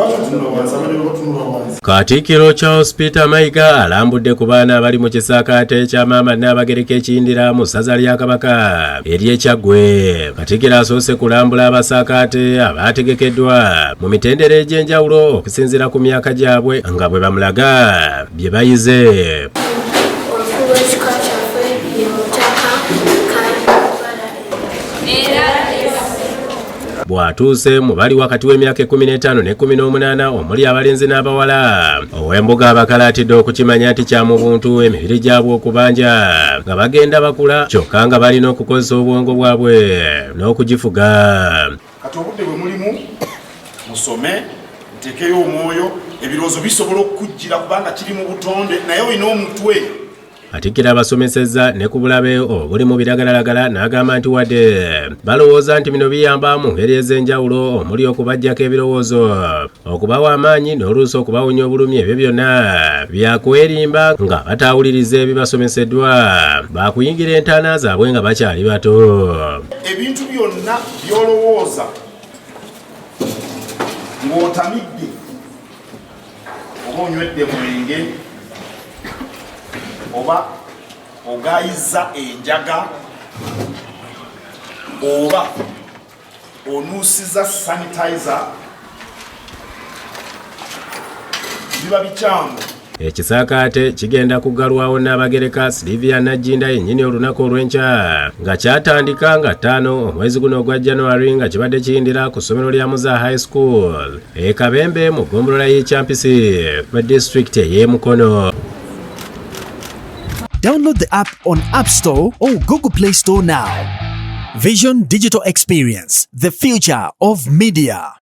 Lwaki otunula wansi? Abadde batunula wansi. Katikkiro Charles Peter Mayiga alambudde ku baana abali mu kisaakaate kya Maama Nnaabagereka ekiyindira mu ssaza lya Kabaka ery'e Kyaggwe. Katikkiro asoose kulambula abasaakaate abaategekeddwa mu mitendera egy'enjawulo okusinziira ku myaka gyabwe nga bwe bamulaga bye bayize. Omukulu w'ekika kyaffe ye Mutaka Kalibala. Bw'atuuse mu bali wakati w'emyaka 15 ne 18 omuli abalenzi n'abawala, ow'embuga abakalaatidde okukimanya nti kya mu buntu emibiri gyabwe okubanja nga bagenda bakula, kyokka nga balina okukozesa obwongo bwabwe n'okugifuga. Kati obudde bwe mulimu musome, muteekeyo omwoyo, ebirowoozo bisobola okukujjira kubanga kiri mu butonde, naye olina omutwe. Katikkiro abasomesezza ne ku bulabe obuli mu biragalalagala n'agamba nti wadde balowooza nti bino biyamba mu ngeri ez'enjawulo omuli okubaggyako ebirowoozo, okubawa amaanyi n'oluusi okubawonya obulumi, ebyo byonna byakwerimba nga bataawuliriza ebibasomeseddwa baakuyingira entaana zaabwe nga bakyali bato. Ebintu byonna by'olowooza ng'otamidde oba onywedde mwenge oba ogayiza enjaga oba onuusiza sanitizer biba bikyamu. Ekisaakaate kigenda kuggalwawo Nnaabagereka Sylivia Nagginda yennyini olunaku olw'enkya, nga kyatandika nga 5 omwezi guno ogwa January, nga kibadde kiyindira ku ssomero lya Muza High School e Kabembe mu ggombolola y'e Kyampisi mu disitulikiti ey'e Mukono. Download the app on App Store or Google Play Store now. Vision Digital Experience, the future of media.